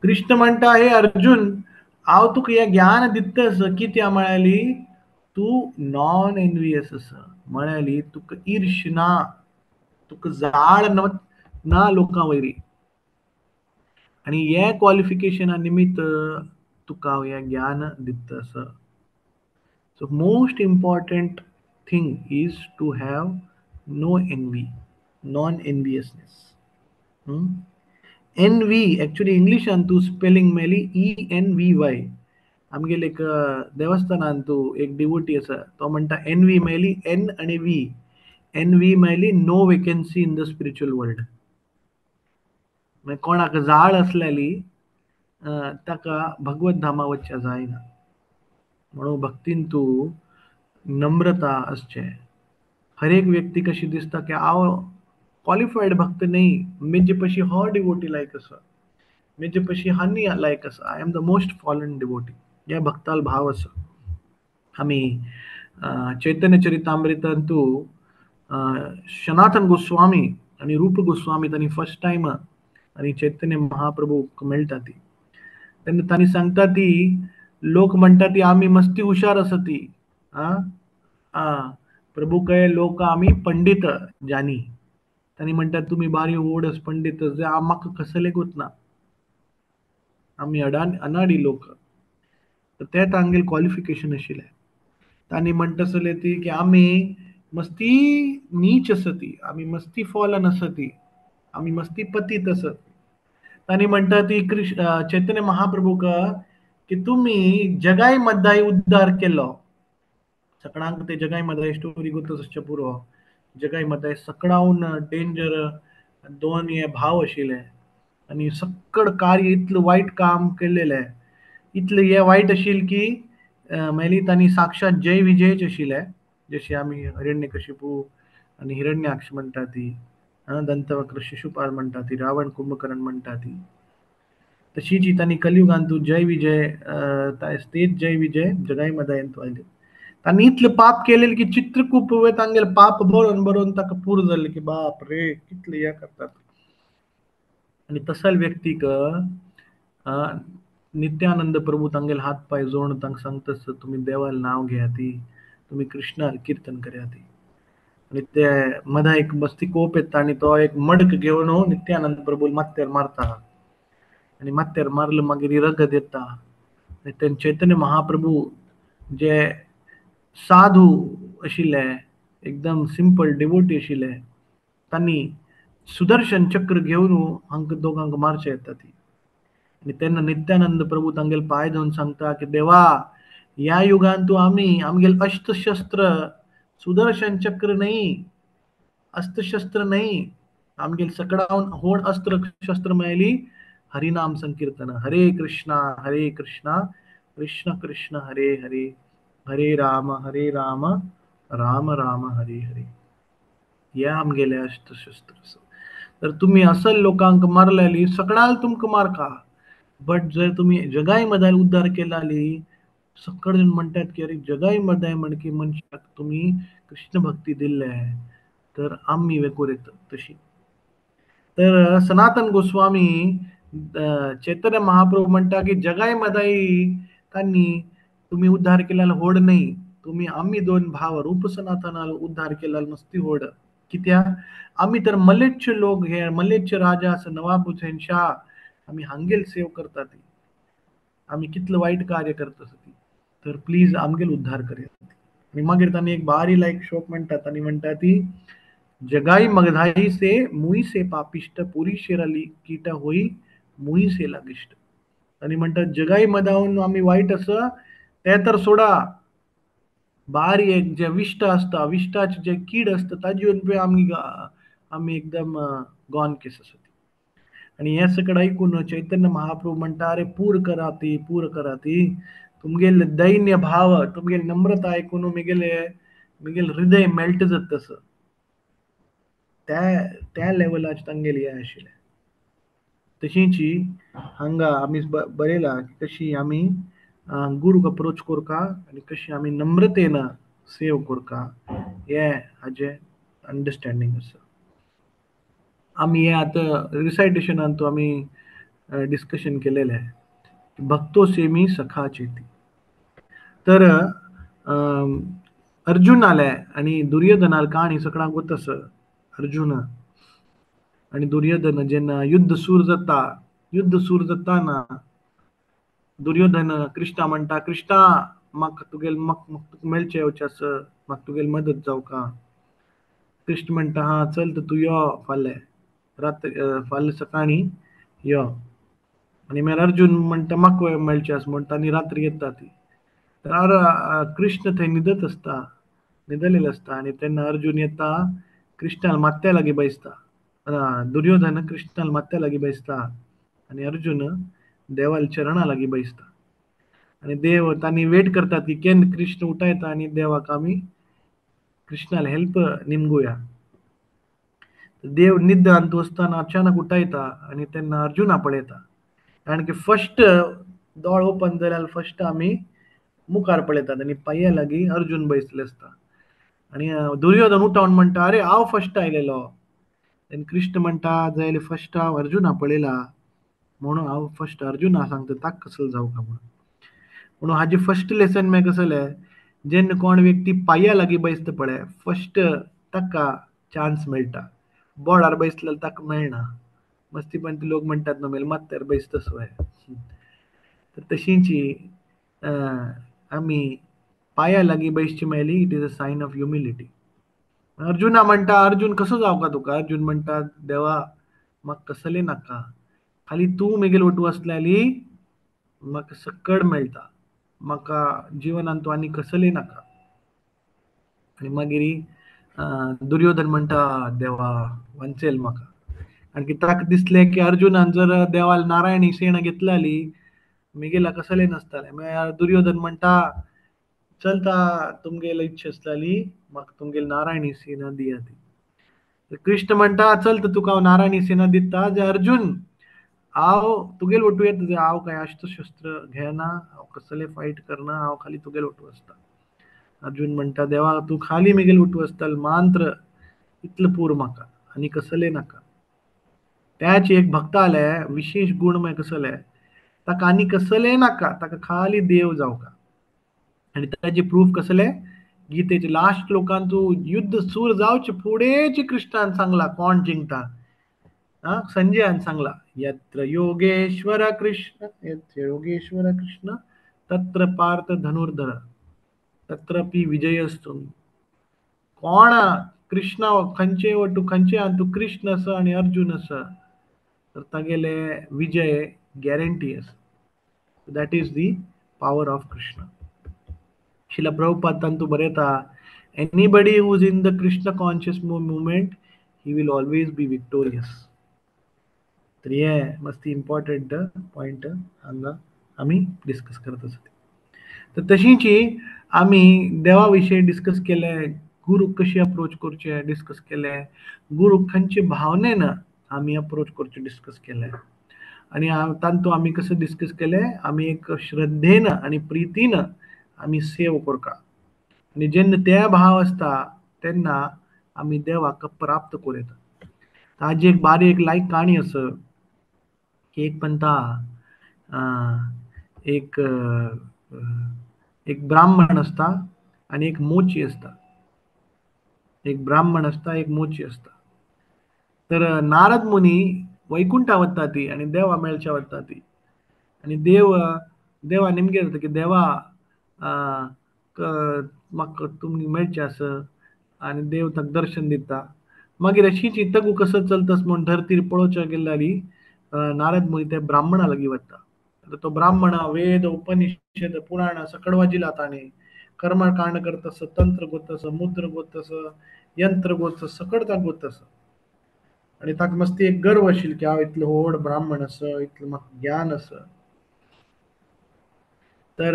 कृष्ण म्हणटा, हे अर्जुन, हांव तुका हें ज्ञान दिता आसा कित्याक म्हळ्यार तूं नॉन एनवियस आसा, म्हळ्यार तुका ईर्ष ना, तुका जाळ ना लोकां वयरी, आनी हे क्वॉलिफिकेशना निमित्त तुका हांव हें ज्ञान दिता आसा. So most important thing is to have no envy, non enviousness. Envy actually इंग्लिशान तूं स्पेलिंग मेळ्ळी ENVY. आमगेले एक देवस्थानान तूं एक डिवोटी आसा, तो म्हणटा एनवी मेळ्ळी एन आनी व्ही, एनवी मेळ्ळी no vacancy in the spiritual world. मागीर कोणाक जाळ आसलेली ताका भगवत धामा वचचें जायना. म्हणून भक्तीन तूं नम्रता आसचें. हर एक व्यक्ती कशी दिसता की हांव क्वॉलिफायड भक्त न्ही, म्हजे पशी हो डिवोटी लायक आसा, म्हजे पशी हानी लायक आसा, I am the most fallen devotee, हे भक्ताल भाव आसा. आमी चैतन्य चरितामृतांतू सनातन गोस्वामी आनी रूप गोस्वामी तांणी फर्स्ट टायम आनी चैतन्य महाप्रभूक मेळटा ती, तेन्ना तांणी सांगता ती, लोक म्हणटा ती आमी मस्ती हुशार आसा ती, आं प्रभू कहे लोक आमी पंडित जानी, तांणी म्हणटा तुमी बारी व्हड पंडित, जे म्हाका कसलेकूच ना, आमी अनाडी लोक. तर ते तांगेले क्वॉलिफिकेशन आशिल्लें. तांणी म्हणटा आसले ती की आमी मस्ती नीच आसा ती, आमी मस्ती फॉलन आसा ती, आमी मस्ती पतीत आसत. तांणी म्हणटा ती कृष्ण चैतन्य महाप्रभूक की तुमी जगाय मद्दाय उद्धार केलो. सगळ्यांक ते जगाय मद्दाय स्टोरी गोत आसचे पुरो. जगाय मद्दाय सकडावन डेंजर दोन हे भाव आशिल्ले आनी सक्कड कार्य इतलें वायट काम केल्लेलें, इतलें हें वायट आशिल्लें की मागीर तांणी साक्षात जय विजयच आशिल्ले, जशें आमी हिरण्यकशिपू आनी हिरण्याक्ष म्हणटा ती, दंतवक्र शिशुपाल म्हणटा ती, रावण कुंभकर्ण म्हणटा ती, तशीच तांणी कलियुगांतू जय विजय तेच जय विजय जगाय मदायंतू आयले. तांणी इतलें पाप केलें की चित्रकूप तांगेलें पाप बरोवन बरोवन ताका पूर जालें की बाप रे कितलें हें करतात. आनी तसल व्यक्तीक नित्यानंद प्रभू तांगेले हात पांय जोडून तांकां सांगता तुमी देवालें नांव घेयात, तुमी कृष्णाल किर्तन करयात. आनी ते मदा एक मस्ती कोप येता आनी तो एक मडक घेवन नित्यानंद प्रभू माथ्यार मारता आनी माथ्यार मारलो मागीर रगत येता. आनी तेन्ना चैतन्य महाप्रभू जे साधू आशिल्ले, एकदम सिंपल डिवोटी आशिल्ले, तांणी सुदर्शन चक्र घेवन हांकां दोगांक मारचें येता ती. आनी तेन्ना नित्यानंद प्रभू तांगेले पांय धरून सांगता की देवा, ह्या युगान तूं आमी आमगेले अस्त्रशस्त्र सुदर्शन चक्र न्ही, अस्त्रशस्त्र न्ही, आमगेले सकडावन व्हड अस्त्र शस्त्र मेळ्ळी हरिनाम संकीर्तन, हरे कृष्णा हरे कृष्णा कृष्ण कृष्ण हरे हरे, हरे राम हरे राम राम राम हरे हरे, हे आमगेले अस्त्रशस्त्र. तर तुमी असल लोकांक मारलेली सगळ्याल तुमकां मारका, बट जर तुमी जगाय मदाय उद्धार केलाली, सगळे जण म्हणटात की अरे जगाय मदाय म्हण की मनशाक तुमी कृष्ण भक्ती दिल्ले तर आमी वेकोर येतात तशी. तर सनातन गोस्वामी चैतन्य महाप्रभू म्हणटा की जगाय मदाई तांणी तुमी उद्धार केल्याल व्हड न्ही, तुमी आमी दोन भाव रूप सनातनाल उद्धार केल्याल मस्ती व्हड. कित्याक आमी तर मलेच्छ लोक, हे मलेच्छ राजा आसा नवाब हुसेन शाह, आमी हांगेल सेव करता ती, आमी कितलें वायट कार्य करता ती, तर प्लीज आमगेल उद्धार करयात. आनी मागीर तांणी एक बारी लायक श्लोक म्हणटा, तांणी म्हणटा ती जगाई मगधाई से मुई से पापिष्ट पुरी शेराली कीटा होई मुई से लागिष्ट. आनी म्हणटात जगाई मदावन आमी वायट आसा ते तर सोडा, बारी एक जे विश्ट आसता, विश्टाचे जे कीड आसता ताजी येवन पळय आमी आमी एकदम गॉन केस आसा ती. आनी हें सगळें आयकून चैतन्य महाप्रभू म्हणटा, अरे पूर करा ती, पूर करा ती, तुमगेले दैन्य भाव, तुमगेले नम्रता आयकून मेगेले मेगेले हृदय मेल्ट जाता तसं. त्या त्या लेवलाचेर तांगेली हें आशिल्लें. तशींच हांगा आमी बरयलां कशी आमी गुरूक अप्रोच करता आनी कशी आमी नम्रतेन सेव करता हें हाजें अंडरस्टँडींग आसा. आमी हें आतां रिसायटेशनान आमी डिस्कशन केलेलें, भक्तो सेमी सखा चेती. तर अर्जुनाले आनी दुर्योधनाल काणी सगळ्यांक गोत आसा. अर्जुन आनी दुर्योधन जेन्ना युद्ध सूर जाता, युद्ध सूर जाताना दुर्योधन कृष्णा म्हणटा, कृष्णा म्हाका तुगेल म्हाका तुका मेळचें येवचें आसा, म्हाका तुगेली मदत जावका. कृष्ण म्हणटा, हा चल तर तूं यो फाल्यां रात, फाल्यां सकाळीं यो. आनी मागीर अर्जुन म्हणटा म्हाका मेळचें आसा म्हणटा आनी रात्री येता ती. तर कृष्ण थंय न्हिदत आसता, न्हिदलेलो आसता. आनी तेन्ना अर्जुन येता, कृष्णाल माथ्या लागीं बसता, दुर्योधन कृष्णाल माथ्या लागीं बसता आनी अर्जुन देवाल चरणा लागीं बसता. आनी देव तांणी वेट करतात की केन्ना कृष्ण उठायता आनी देवाक आमी कृष्णाल हेल्प निमगुया. देव निद्दांत वचतना अचानक उठायता आनी तेन्ना अर्जुना पळयता, कारण की फर्स्ट दोळ ओपन जाल्यार फर्स्ट आमी मुखार पळयतात आनी पांया लागीं अर्जुन बसले आसता. आनी दुर्योधन उठावन म्हणटा, अरे हांव फर्स्ट आयलेलो. आनी कृष्ण म्हणटा, जाल्यार फर्स्ट हांव अर्जुना पळयला म्हणून हांव फर्स्ट अर्जुना सांगता ताका कसलो जावका म्हणून. म्हणून हाजें फर्स्ट लेसन मागीर कसलें, जेन्ना कोण व्यक्ती पांया लागीं बसता पळय फर्स्ट ताका चान्स मेळटा, बोडार बसलेलो ताका मेळना. मस्ती पण ते लोक म्हणटात न्हू मेल मात्यार बसता सो. तर तशींच आमी पांया लागीं बसची मेळ्ळी, it is a sign of humility. अर्जुना म्हणटा, अर्जुन कसो जावका तुका? अर्जुन म्हणटा, देवा म्हाका कसलें नाका, खाली तूं मेगेल वटू आसल्याली म्हाका सकड मेळटा, म्हाका जिवनांत तूं आनी कसलें नाका. आनी मागीर दुर्योधन म्हणटा, देवा वांचेल म्हाका. आणखी ताका दिसलें की अर्जुनान जर देवाल नारायणी सेना घेतल्याली मेगेला कसलें नासतालें. मागीर दुर्योधन म्हणटा, चलता तुमगेली इच्छा आसताली म्हाका तुमगेली नारायणी सेना दिया ती. कृष्ण म्हणटा, चल तर तुका हांव नारायणी सेना दिता, जे अर्जुन हांव तुगेल वटू येता, जे हांव कांय अस्त्र घेना, हांव कसले फायट करना, हांव खाली तुगेल वटू आसता. अर्जुन म्हणटा, देवा तूं खाली मेगेल वटू आसता, मांत्र इतलें पूर म्हाका आनी कसलें नाका. त्याच एक भक्ताले विशेष गुण मागीर कसले, ताका आनी कसलें नाका, ताका खाली देव जावका. आनी ताजे प्रूफ कसले, गीतेचे लास्ट लोकांत युद्ध सूर जावचे फुडेंच कृष्णान सांगला कोण जिंकता. संजयान सांगला, यत्र योगेश्वर कृष्ण, यत्र योगेश्वर कृष्ण तत्र पार्थ धनुर्धर तत्रपि विजयस्तु. कोण कृष्णा खंयचे वटू खंयचे तूं कृष्ण आसा आनी अर्जुन आसा तर तागेले विजय गॅरंटी आसा. That is the power of Krishna. Srila Prabhupada तांतू बरयता, anybody who is in the Krishna conscious movement he will always be victorious. तर हे मस्ती इम्पॉर्टंट पॉयंट हांगा आमी डिस्कस करत आसा. तर तशींच आमी देवा विशयी डिस्कस केले, गुरू कशी अप्रोच करचे डिस्कस केले, गुरू खंयचे भावनेन आमी अप्रोच करचे डिस्कस केले. आनी तांतू आमी कशें डिस्कस केले, आमी एक श्रद्धेन आनी प्रितीन आमी सेव करता. आनी जेन्ना ते भाव आसता तेन्ना आमी देवाक प्राप्त करूं येता. ताजी एक बारीक लायक काणी आसा की एक पंता एक एक ब्राह्मण आसता आनी एक मोची आसता. एक ब्राह्मण आसता, एक मोची आसता. तर नारद मुनी वैकुंठा वता ती आनी देवा मेळच्या वता ती. आनी देव देवा निमगे जाता की देवा म्हाका तुमी मेळचें आसा आनी देव ताका दर्शन दिता. मागीर अशीच तगू कसो चलता म्हूण धरतीर पळोवच्या गेल्यार नारद मुनी त्या ब्राह्मणा लागीं वता आतां तो ब्राह्मण वेद उपनिषद पुराण सकड वाजिला ताणें, कर्मकांड करतस, तंत्र गोतस, मुद्र गोतस, यंत्र गोतस, सकड ताका गोतस. आनी ताका मस्ती एक गर्व आशिल्लो की हांव इतलो व्हड ब्राह्मण आसा, इतलें म्हाका ज्ञान आसा. तर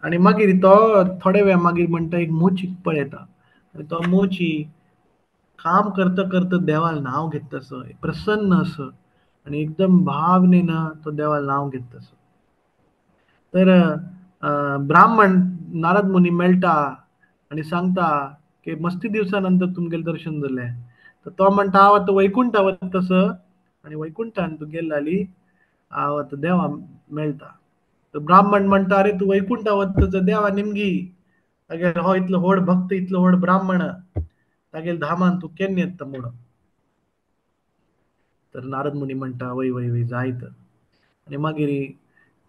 आनी मागीर तो थोडे वेळ मागीर म्हणटा एक मोचीक पळयता आनी तो मोची काम करता करता देवाल नांव घेता तसो प्रसन्न असो आनी एकदम भावनेन तो देवाल नांव घेता तसो. तर ब्राह्मण नारद मुनी मेळटा आनी सांगता की मस्ती दिवसा नंतर तुमगेलें दर्शन जालें. तर तो म्हणटा हांव आतां वैकुंठा वता तसो आनी वैकुंठान तूं गेलो जाली हांव आतां देवा मेळटा. तर ब्राह्मण म्हणटा अरे तूं वैकुंठा वता तसो देवा निमगी, तागेलो हो इतलो व्हड भक्त, इतलो व्हड ब्राह्मण, तागेले धामान तूं केन्ना येता म्हणून. तर नारद मुनी म्हणटा वय वय वय जायत. आनी मागीर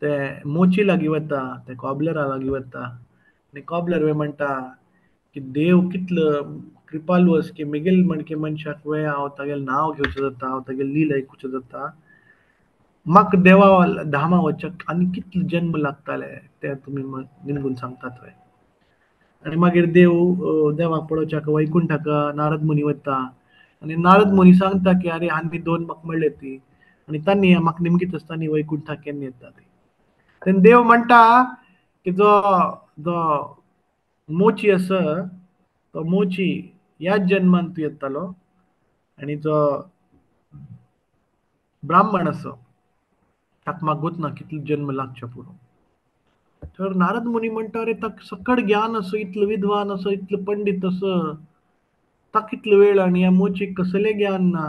ते मोची लागीं वता, ते कॉबलरा लागीं वता आनी कॉबलर वे म्हणटा की देव कितलो कृपालू आसा की मेगेल म्हणके मनशाक वे हांव तागेलें नांव घेवचें जाता, हांव तागेलें लील आयकुचें जाता, म्हाका देवा धामा वचक आनी कितले जन्म लागताले ते तुमी निमगून सांगतात वे. आनी मागीर देव देवाक पळोवच्याक वैकुंठाक नारद मुनी वता आनी नारद मुनी सांगता की अरे आनी दोन म्हाका मेळ्ळे ती आनी तांणी म्हाका निमगीत आसतना वैकुंठाक केन्ना येता ती. तेन्ना देव म्हणटा की जो जो मोची आसा तो मोची ह्याच जन्मान तूं येतालो आनी जो ब्राह्मण आसा ताका म्हाका गोत ना कितलो जन्म लागचे पुरो. तर नारद मुनी म्हणटा अरे ताका सकड ज्ञान आसा, इतलो विद्वान आसा, इतलो पंडीत आसा, ताका कितलो वेळ आनी ह्या मोचीक कसलें ज्ञान ना,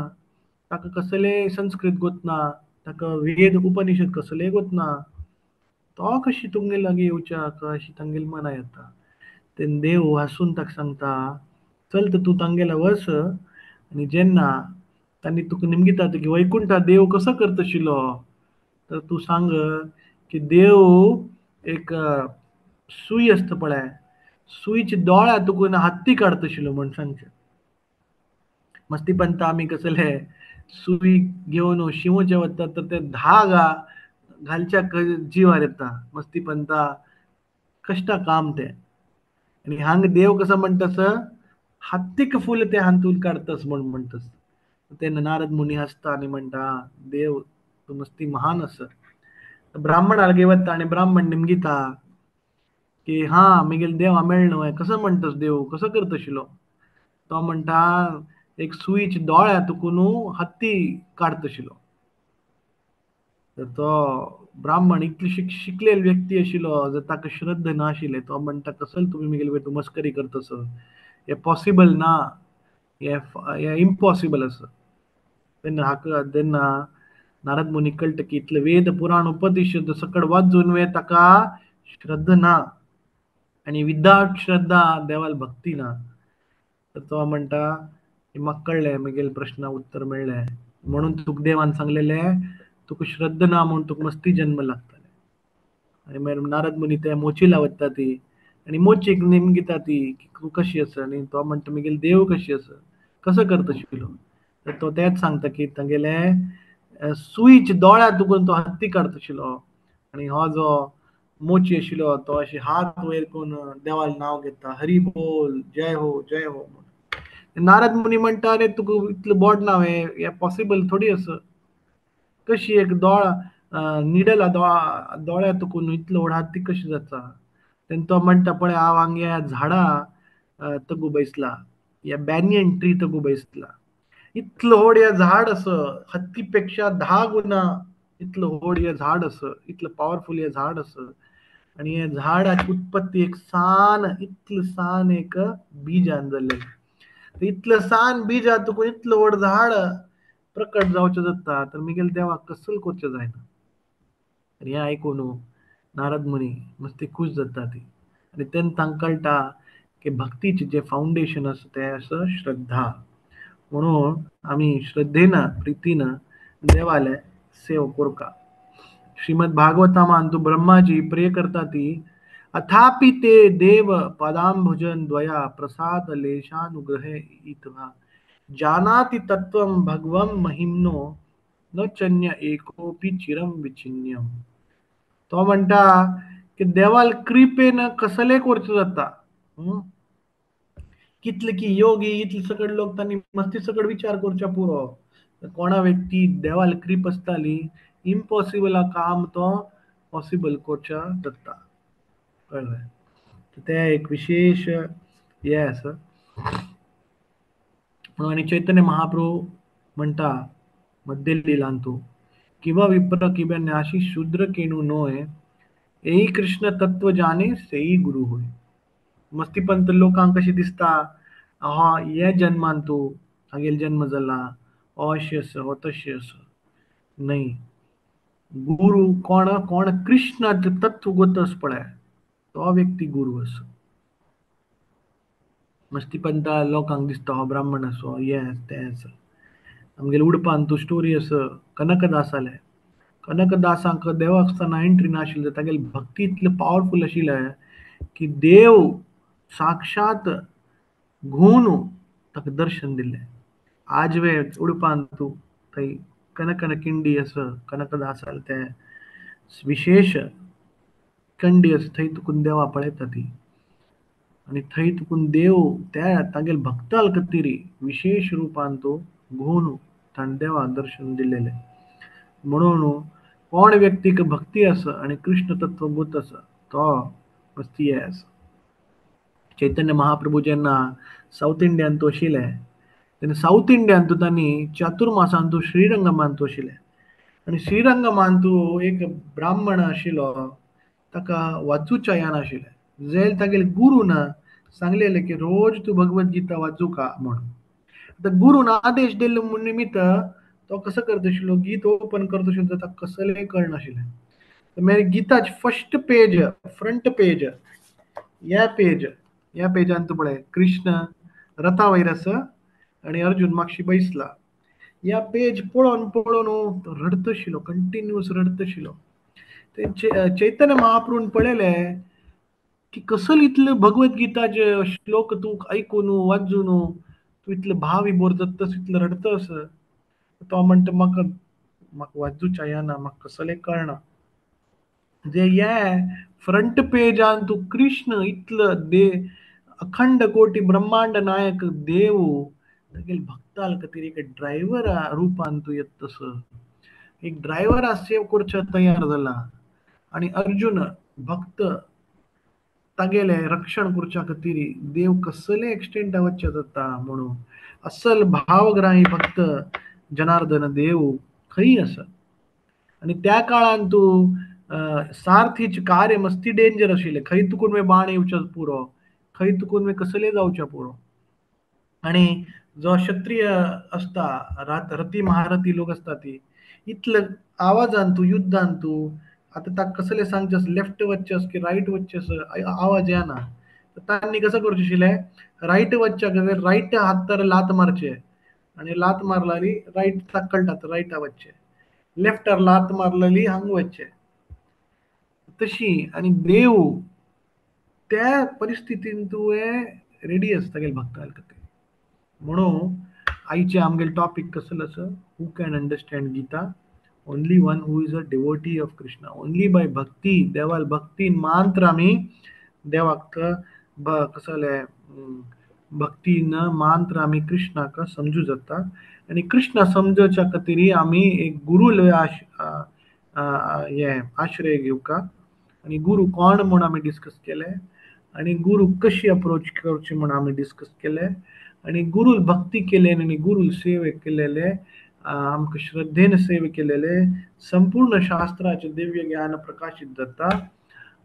ताका कसलें संस्कृत गोत ना, ताका वेद उपनिषद कसलें गोत ना, तो कशी तुमगे लागीं येवच्याक अशी तांगेली मना येता. तेन्ना देव हांसून ताका सांगता चल तर तूं तांगेला वच आनी जेन्ना तांणी तुका निमगिता की वैकुंठा देव कसो करतशिलो तर तूं सांग की देव एक सूय आसता पळय, सुयच्या दोळ्या तुका हत्ती काडतशिलो म्हण सांगचें. मस्ती पंता आमी कसले सुई घेवन शिंवचे वता तर ते धागा घालच्याक जिवार येता, मस्ती पंता कश्टा काम तें. आनी हांगा देव कसो म्हणटस हत्तीक फूल ते हातून काडतस म्हण म्हणटस. तेन्ना नारद मुनी हांसता आनी म्हणटा देव तूं मस्ती महान आसा. ब्राह्मण लागीं वता आनी ब्राह्मण निमगिता की हा मेगेले देवा मेळ्ळो न्हय, कसो म्हणटस देव कसो करतशिलो. तो म्हणटा एक सुयच्या दोळ्या तुका न्हू हत्ती काडतशिलो. तर तो ब्राह्मण इतलो शिकलेलो व्यक्ती आशिल्लो जर ताका श्रद्धा नाशिल्लें तो म्हणटा कसल तुमी मेगेले वयर मस्करी करतस, हें पॉसिबल ना, हें इम्पॉसिबल आसा. तेन्ना हाका तेन्ना नारद मुनी कळटा की इतले वेद पुराण उपनिषद सकड वाचून वे ताका श्रद्धा ना आनी विदाउट श्रद्धा देवाल भक्ती ना. तर तो म्हणटा की म्हाका कळ्ळें मेगेले प्रश्ना उत्तर मेळ्ळें म्हणून तुका देवान सांगलेलें तुका श्रद्धा ना म्हूण तुका मस्ती जन्म लागतले. आनी मागीर नारद मुनी ते मोचीला वता ती आनी मोचीक निमगिता ती की तूं कशी आसा आनी तो म्हणटा मेगेले देव कशी आसा कसो करतशिलो. तर तो तेंच सांगता की तागेले सुयच्या दोळ्या तुकून तो हत्ती काडतशिलो आनी हो जो मोची आशिल्लो तो अशे हात वयर करून देवाल नांव घेता हरी बोल जय हो जय हो म्हणून. नारद मुनी म्हणटा अरे तुका इतलें बोड ना हें पॉसिबल थोडी आसा, कशी एक दोळा निडला दोळ्या तुकून इतलो व्हड हत्ती कशी जाता. तेन्ना तो म्हणटा पळय हांव हांगा ह्या झाडा तगू बैसला, ह्या बॅनियन ट्री तगू बैसला, इतलो व्हड हें झाड आसा हत्ती पेक्षा 10 गुणा इतलो व्हड हें झाड आसा, इतलें पावरफूल हें झाड आसा आनी हे झाडाची उत्पत्ती एक सान इतलें सान एक बीजान जाल्लें, इतलें सान बीजा तुका इतलें व्हड झाड प्रकट जावचें जाता तर मेगेले देवाक कसल करचें जायना. आनी हें आयकून नारद मुनी मस्ती खूश जाता ती आनी तेन्ना तांकां कळटा की भक्तीचें जें फावंडेशन आसा तें आसा श्रद्धा. म्हणून आमी श्रद्धेन प्रितीन देवाले सेव करका. श्रीमद भागवतामान तू ब्रह्माजी प्रे करता ती अथापि ते देव पदाम्भुजन द्वया प्रसाद लेशानुग्रहे इत्वा जानाति तत्त्वं भगवं महिम्नो न चन्य एकोपि चिरं विचिन्यम. तो म्हणटा की देवाल कृपेन कसले करचो जाता. कितले की योगी इतले सगळे लोक तांणी मस्ती सगळे विचार करच्या पुरो. कोणा व्यक्ती देवाल कृप आसताली इम्पॉसिबल काम तो पॉसिबल करच्या जाता. कळ्ळें? तें एक विशेश हें आसा. म्हणून आनी चैतन्य महाप्रभू म्हणटा मध्य लिलांतू किंवा विप्र किंवा न्यासी शूद्र केणू नोय एही कृष्ण तत्व जाणे सेई गुरु होय. मस्तीपंत लोकांक कशें दिसता हा हे जन्मान तूं हागेलो जन्म जाला हो अशें आसा हो तशें आसा. न्हय, गुरु कोण? कोण कृष्ण तत्व गोत आसा पळय तो व्यक्ती गुरु आसा. मस्तीपंता लोकांक दिसता हो ब्राह्मण आसा हें आसा तें आसा. आमगेले उडपान तूं स्टोरी आसा कनकदासाले. कनकदासांक देवाक आसतना एंट्री नाशिल्ली, तागेली भक्ती इतली पावरफूल आशिल्लें की देव साक्षात घुवन ताका दर्शन दिलें. आजवे उडपान तूं थंय कनकन किंडी आसा कनकदासाले तें विशेश कंडी आसा थंय तुकून देवा पळयता ती. आनी थंय तुकून देव त्या तागेले भक्ताल खातीर विशेश रुपान तो घुवन ताणें देवाक दर्शन दिलेलें. म्हणून कोण व्यक्तीक भक्ती आसा आनी कृष्ण तत्व गोत आसा तो मस्ती आसा. चैतन्य महाप्रभू जेन्ना सावथ इंडियान तो आशिल्ले तेन्ना सावथ इंडियान तूं तांणी चातुर्मासान तूं श्रीरंगमान तूं आशिल्ले. आनी श्रीरंगमान तूं एक ब्राह्मण आशिल्लो ताका वाचूच्या येनाशिल्लें. जाल्यार तागेले गुरून सांगलेलें की रोज तूं भगवत गीता वाचू का म्हणून. आतां गुरून आदेश दिल्लो म्हूण निमित्त तो कसो करता आशिल्लो गीत ओपन करता आशिल्लो ताका कसलें कळनाशिल्लें. मागीर गीताची फर्स्ट पेज फ्रंट पेज ह्या पेज ह्या पेजान तूं पळय कृष्ण रथा वयर आसा आनी अर्जुन मातशी बैसला. ह्या पेज पळोवन पळोवन तो रडत आशिल्लो, कंटिन्युअस रडत आशिल्लो. ते चैतन्य महाप्रभून पळयलें की कसल इतले भगवत गीताचे श्लोक तूं आयकून वाजून तूं इतले भाव विभोर जातस इतलो रडतस. तो म्हणटा म्हाका म्हाका वाजूच्या येना म्हाका कसलें कळना. जे हे फ्रंट पेजान तूं कृष्ण इतलो दे अखंड कोटी ब्रह्मांड नायक देव तागेले भक्ताल खातीर एक ड्रायव्हरा रुपान तूं येता तसो एक ड्रायव्हरा सेव करच्या तयार जाला. आनी अर्जुन भक्त तागेले रक्षण करच्या खातीर देव कसले एक्सटेंटा वचचे जाता म्हणून असल भावग्राही भक्त जनार्दन देव खंय आसा. आनी त्या काळान तूं सारथीचे कार्य मस्ती डेंजर आशिल्लें. खंय तुकून मागीर बाण येवच्या पुरो, खंय तुकून मागीर कसले जावच्या पुरो. आनी जो क्षत्रिय आसता रथी महारथी लोक आसता ती इतले आवाजान तूं युद्धान तूं आतां ताका कसले सांगचें लेफ्ट वचचें की रायट वचचें आवाज येना. तांणी कसो करचें आशिल्लें रायट वचच्या खातीर रायट हातार लात मारचे आनी लात मारलेली रायट ताका कळटा रायटा वचचें, लेफ्टार लात मारलेली हांगा वचचें तशी. आनी देव त्या परिस्थितीन तुवें रेडी आसता तागेले भक्तां खातीर. म्हणून आयचे आमगेले टॉपीक कसलो आसा who can understand Gita? Only one who is a devotee of Krishna. Only by bhakti, देवाल भक्ती मात्र आमी देवाक कसले भक्तीन मात्र आमी कृष्णाक समजू जाता. आनी कृष्ण समजूच्या खातीर आमी एक गुरू हे आश्रय घेवका. आनी गुरू कोण म्हूण आमी डिस्कस केले आनी गुरू कशी अप्रोच करची म्हूण आमी डिस्कस केले. आनी गुरूल भक्ती केले आनी गुरूल सेवे केलेले आमकां श्रद्धेन सेवे केलेले संपूर्ण शास्त्राचे दिव्य ज्ञान प्रकाशीत जाता.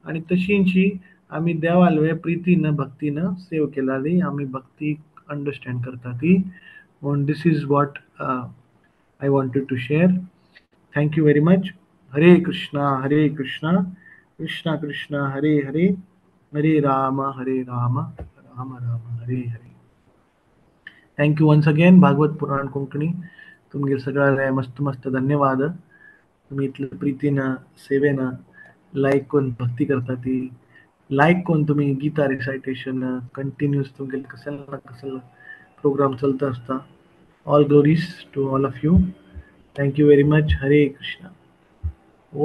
आनी तशींची आमी देवाल प्रितीन भक्तीन सेव केलाली आमी भक्ती अंडरस्टँड करता ती. म्हूण this is what I wanted to share. Thank you very much. Hare Krishna Hare Krishna Krishna Krishna Hare Hare Hare Ram Ram Ram Hare Hare. Thank you once again. Bhagwat Puran Konkani तुमगे सगळ्यांना मस्त मस्त धन्यवाद. तुम्ही इतले प्रीतीन seven लायक करून भक्ती करता ती लायक करून तुम्ही गीता रिसायटेशन कंटिन्युअस तुमगे कसले ना कसले प्रोग्राम चलता असता. All glories to all of you. Thank you very much. Hare Krishna.